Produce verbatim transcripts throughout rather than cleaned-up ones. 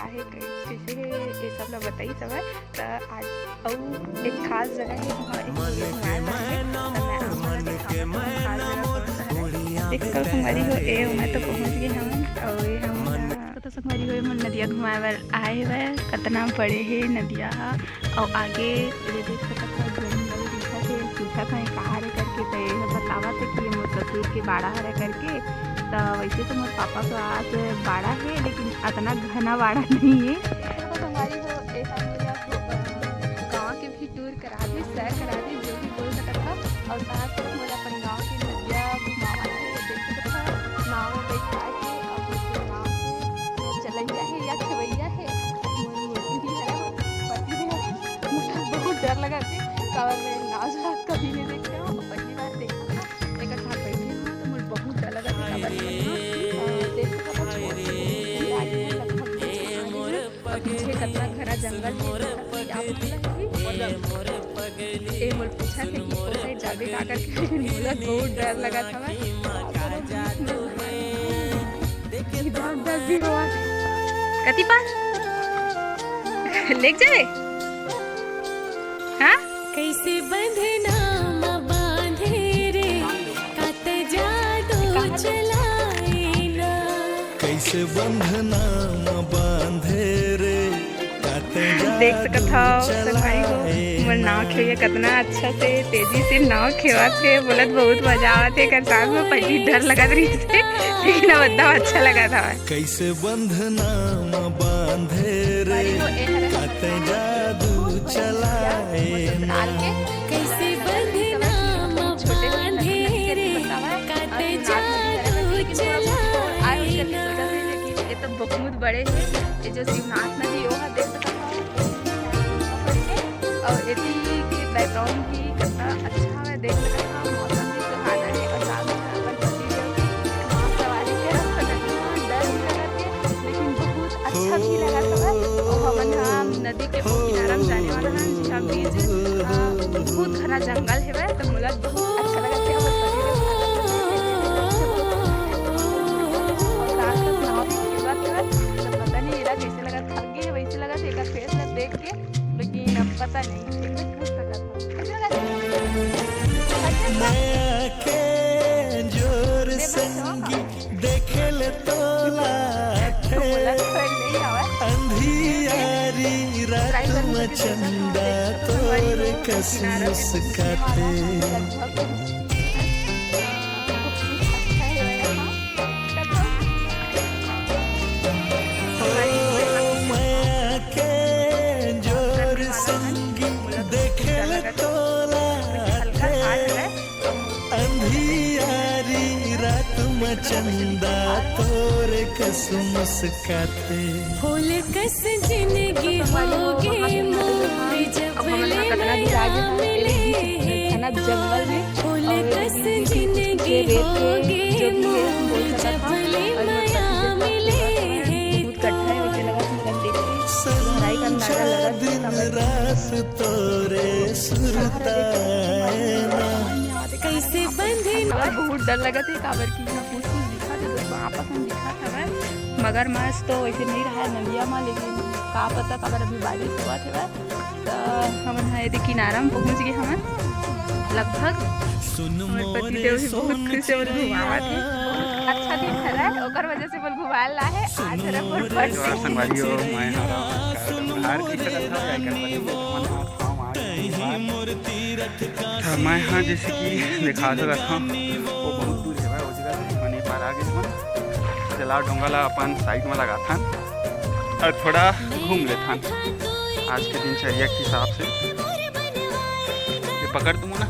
आहे, कै-, कैसे हे, ये सब ला बताई सब हे। त आज अउ एक खास जगह हे, वहाँ एक video बनाए बर हे, त मैं आप मन ला दिखावत हूँ खास जगह कौन सा हरे। देख सकत हो संगवारी हो, ए मैं तो पहुँच गे हवन, अउ ये हम तो संगवारी हो, ये मन नदिया घुमाए बर आए हवय। कतना बड़े हे नदिया ह, अउ आगे ये देख सकत हो जंगल दिखत हे, पूछत हे कहाँ हरे करके, त ये ह बतावत हे कि ये मोर ससुर के बाड़ा हरे करके। त वैसे तो मोर पापा के आज बाड़ा हे, लेकिन अतना घना बाड़ा नहीं हे। तो संगवारी हो, ए हम लोग गाँव के भी tour करा दे, सैर करा दे, जो भी बोल सकत हव। अउ साथ साथ मोला अपन गाँव के नदिया घुमावत हे, देख सकत हव, नाव में बैठा के, अउ मोर गाँव के चलैया हे या खेवैया हे, मोर मोती भी हरे, पति भी हरे। मोला बहुत डर लगत हे, काबर मैं नाव जहाज कभी नहीं देखे हव, पहली बार देखत हव। एकर साथ बैठे हव, तो मोला बहुत डर लगत हे, काबर कि, अ, देख सकत हव, छोट से आगे लगभग बीच में आगे हे। पीछे कतना घना जंगल हे, आप मन ला भी। ए मोला पूछत हे कि ओ side जाबे का करके, मोला बहुत डर लगत हवय। इधर उधर भी होवत हे। कति पार? लेग जाए? हाँ? कैसे बंधना म बांधे रे, कत जादू चलाए ना। कैसे बंधना म बांधे रे, कत देख सकत हव संगवारी हो, मोर नाव खेवइया कतना अच्छा से तेजी से नाव खेवत हे, बोलत बहुत मजा आवत हे। एकर साथ में पहली डर लगत रहिस हे, लेकिन अब एकदम अच्छा लगत हवय। कैसे बंधना म बांधे रे, कत जादू चलाए ना। कैसे बंधना म बांधे रे, कत जादू चलाए ना। ये तो बहुत बड़े हे। ये जो शिवनाथ नदी, वो ह देख सकत हव। अउ एती के background भी कितना अच्छा हवय, देख सकत हव, मौसम भी सुहाना हे। अउ साथ में अपन पति देव के नाव सवारी के रखत हन, डर भी लगत हे, लेकिन बहुत अच्छा भी लगत हवय। अउ हमन ह नदी के ओ किनारा म जाने वाला हन, जिहां बीच, अ, बहुत घना जंगल हेवय, त मोला बहुत अच्छा लगत हे। हमर पति देव अउ साथ में नाव भी खेलत हेवय, त पता नहीं एला कैसे लगत, थक गे हे वैसे लगत हे एकर face ला देख के, लेकिन अब पता नहीं, एक बार पूछ सकत हव। कैसे लगत हे? नया के जोर संगी देखे ले तोला थे। बोला तो नहीं आवा। अंधियारी रात में चंदा तोर कस मुस्काथे। लगभग अच्छा है भाई, हाँ। हो माया के जोर संगी देखे ले तोला थे। अंधियारी रात में चंदा तोर कस मुस्काथे। फूल कस जिंदगी होगे मोर, जब ले माया मिले। घना जंगल में फूल कस जिंदगी होगे मोर, जब ले माया मिले। बहुत कठिन है, मुझे लगा कि हम देख रहे हैं। गहराई का अंदाजा लगा कि दिन रात तोरे सुरता है ना। कैसे बंधे और बहुत डर लगत हे, काबर कि इहाँ कुछ कुछ दिखत हे, तो आपस में दिखत हवय। मगरमच्छ तो वैसे नहीं रहा है नदिया में, लेकिन का पता काबर अभी बारिश होवत हवय। त हमन ह एदे किनारा में पहुंच गे हवन लगभग। हमर पति देव भी बहुत खुश हे, मोर घुमावत हे। अच्छा दिन हरय, ओकर वजह से मोर घुमाए ला हे। आज हरय मोर birthday। जोहार संगवारी हो, मैं हरव बिहार की तरफ था, जाकर पति देव मन हाथ पाँव मार के बाहर। त मैं ह जैसे कि दिखा सकत हव, वो बहुत दूर हवय, वो जगह से हमन ए पार आ गे हवन। चला डोंगा ला अपन side में लगाथन और थोड़ा घूम लेथन आज के दिनचर्या के हिसाब से। ये पकड़ तुम ना।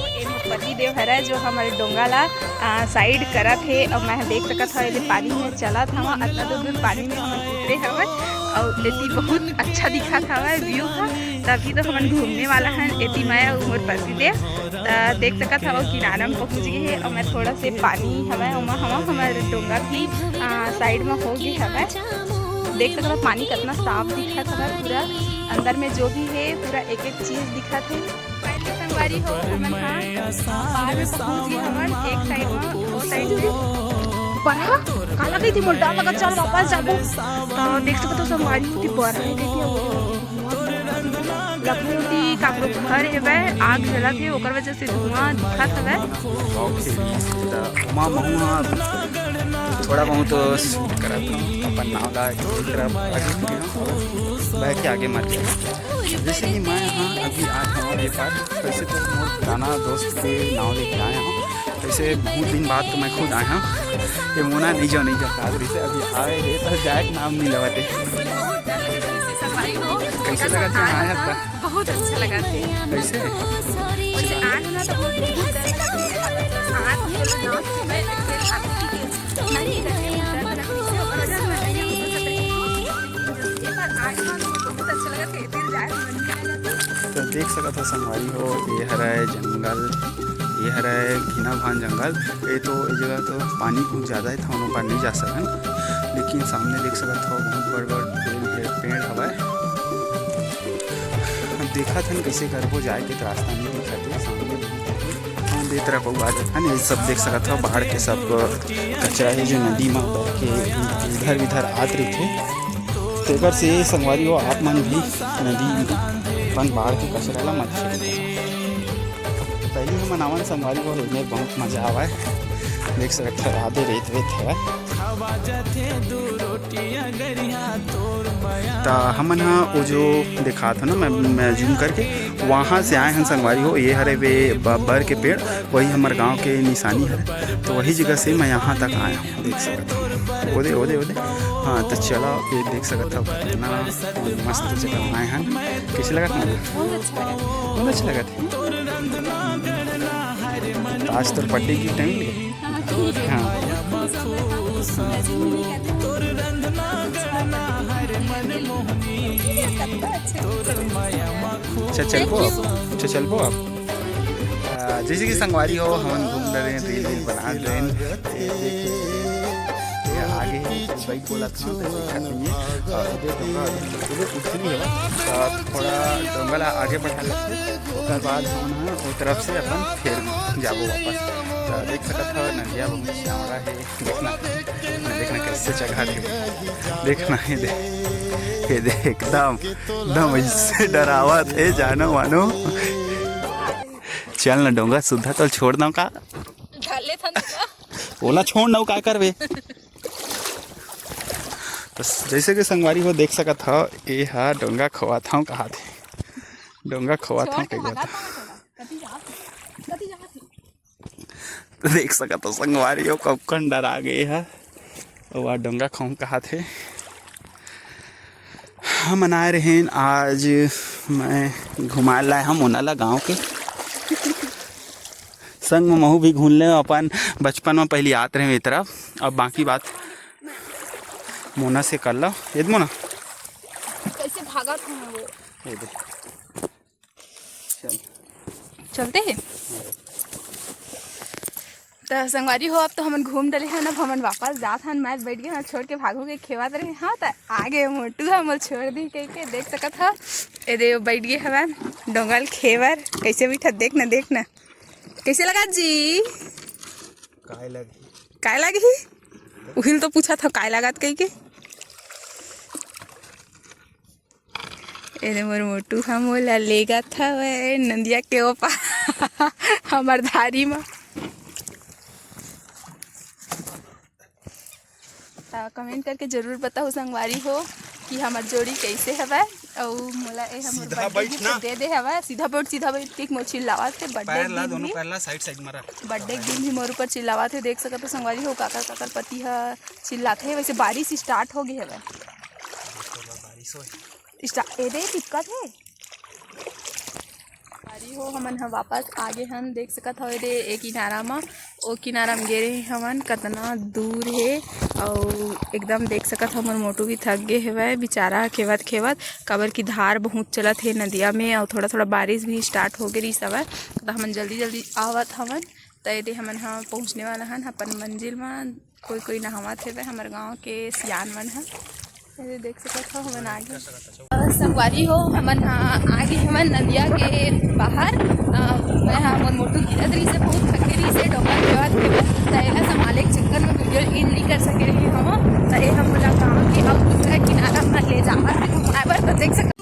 ए मोर पति देव हरय जो हमर डोंगा ला, आ, side करत हे। अउ मैं देख सकत हव, एदे पानी में चलत हवं, अतना दूर दूर पानी में हमन उतरे हवन। अउ एती बहुत अच्छा दिखत हवय view ह। तभी तो हमन घूमने वाला हन, एती मैं अउ मोर पति देव। त देख सकत हव, किनारा में पहुंच गे हे। अउ मैं थोड़ा से पानी हवय, ओमा हवा हमर डोंगा भी, आ, side में हो गे हवय। देख सकत हव, पानी कतना साफ दिखत हवय, पूरा अंदर में जो भी हे, पूरा एक एक चीज दिखत हे। संगवारी हो, हमन ह पार में पहुंच गे हवन, एक side में, वो side में। बरहा? काला कहिथे, मोर डर लगत, चल वापस जाबो। त देख सकत हो संगवारी हो, ओती बरहा हे, कहिथे वो। लखनऊ ती काकरो घर हेवय, आग जलत हे, ओकर वजह से धुआं दिखत हवय। Vlog series, त ओमा महूं ह थोड़ा बहुत shoot करत हूं, अपन नाव ला एक तरफ आगे बढ़ाऊं और बह के आगे मत जाऊं। जैसे कि मैं यहाँ अभी आए हूँ ये पार, वैसे तो मोर पुराना दोस्त के नाव लेके आए हूँ, वैसे बहुत दिन बाद तो मैं खुद आए हूँ। ये मोना नहीं जाओ, नहीं जाओ, काज रहिसे अभी आए हे तो जाए के नाम नहीं लेवत हे। कैसे लगा था आया था? बहुत अच्छा लगा था। कैसे? आज ना तो बहुत डर लगा था। आज ये ना मैं नहीं करती हूँ, डर लगा था। तो देख सकत हो संगवारी हो, ये हरय जंगल, ये हरय घिना भान जंगल। ये तो ये जगह तो पानी कुछ ज़्यादा है, तो हम ऊपर नहीं जा सकन, लेकिन सामने देख सकत हो बहुत बड़ बड़ पेड़, पेड़ हवय। अब देखत हन कैसे करबो, जाए के तो रास्ता नहीं दिखत है सामने। हम दे तरफ अउ आ जात हन, ये सब देख सकत हो बाढ़ के सब कचरा है जो नदी में बह के इधर उधर आत रहिथे। तेकर से संगवारी हो, आप मन भी नदी में अपन बाढ़ के कचरा ला मत फेंकव। पहली हमन आवन संगवारी हो, एमे बहुत मजा आवय। देख सकत हव, आधे रेत वेत हवय। त हमन ह ओ जो देखात हो ना, मैं, मैं जूम करके वहाँ से आए हन संगवारी हो। ये हरे वे ब-, बर के पेड़, वही हमर गांव के निशानी हरे। तो वही जगह से मैं यहाँ तक आया हूँ। देख सकत हो, ओदे, ओदे, ओदे। हाँ, तो चला, ये देख सकत हो, कितना मस्त जगह बनाए हैं। कैसे लगा तुमको? बहुत अच्छा लगा। बहुत अच्छा लगा था। तो आज तो बर्थडे गिफ्ट है ना? हाँ। अच्छा, चलबो आप? अच्छा, चलबो आप? आ, जैसे कि संगवारी हो, हमन घूम रहे हैं, रील वील बना रहे हैं। ये देखिए, ये आगे है, बाइक बोला था, तो देखा नहीं है। और ये डोंगा, ये उठनी है, तो थोड़ा डोंगा ला आगे बढ़ा लेते हैं। ओकर बाद हम ना वो तरफ से अपन फिर जाबो वापस। तो देख सकत हो, नदिया बहुत सांवरा है, देखना, देखना कैसे चघा है, देखना, ये दे, ये दे, एकदम, एकदम ऐसे डरावत है, जानो मानो। चल ना डोंगा, सुद्धा तो छोड़ दऊं का? ढाल ले था ना। ओला छोड़ ना, का करबे? तो जैसे कि संगवारी हो देख सकत हो, ए हा डोंगा खवात हूँ कहा थे, डोंगा खवात हूँ कहा था। तो देख सकत हो संगवारी हो, कबकन डरा गे हा। अउ आ डोंगा खाऊं कहा थे। हमन आए रहेन आज, मैं घुमाए लाए हम ओना ला गाँव के। संग में महू भी घूम ले, अपन बचपन में पहली आत रहे ए तरफ। अब बाकी बात मोना से कर लो, ये मोना। कैसे भागत हूँ वो? ये दे। चल। चलते हैं। त संगवारी हो, अब तो हमन घूम डले हन, अब हमन वापस जात हन। मैं बैठ गए, मैं छोड़ के भागो के खेवत रहे। हाँ, त आगे मोटू ह मोर छोड़ दी कह के देख सकत ह। ए दे बैठ गए हवन डोंगल खेवर, कैसे बैठा, देख ना, देख ना, कैसे लगा जी? काय लगी? काय लगी? उहिल तो पूछा था काय लागत कह के। एदे मोर मोटू ह मोला लेगत हवय नंदिया के ओ पार हमर धारी म। त comment करके जरूर बताहू संगवारी हो कि हमर जोड़ी कैसे हवय। अउ मोला ए हमर सीधा birthday बैठ gift ना। दे दे हवय। सीधा बैठ, सीधा बैठ के मोर चिल्लावत हे। Birthday पैर ला, दिन दोनों भी, पैर ला side side में रख। Birthday दिन भी मोर ऊपर चिल्लावत हे। देख सकत हो संगवारी हो, काकर काकर पति ह चिल्लात हे। वैसे बारिश start हो गे हवय। बारिश होय। स्टा-, एदे चिपकत हे। अरे हो, हमन ह वापस आ गे हन। देख सकत हव, एदे ए किनारा म, ओ किनारा म गे रहे हमन, कतना दूर हे। अउ एकदम देख सकत हव, मोर मोटू भी थक गे हेवय, बेचारा खेवत खेवत, काबर कि धार बहुत चलत हे नदिया में, अउ थोड़ा थोड़ा बारिश भी start हो गे रिहिस हवय, त हमन जल्दी जल्दी आवत हवन। त एदे हमन ह पहुँचने वाला हन अपन मंजिल म। कोई कोई नहावत हेवय हमर गाँव के सियान मन ह। ये देख सकत हो, हमन आ गे। अ, संगवारी हो, हमन ह आ गे हमन नदिया के बाहर। अ, मैं ह मोर मोटू गिरत रहिस हे, बहुत थके रहिस हे, डोंगा के बाद त एला संभाले के चक्कर में वीडियो एंड नहीं कर सके रही हम। त ये हम मोला गाँव के अब दूसरा किनारा म ले जावत हे घुमाए बर, तो देख सकत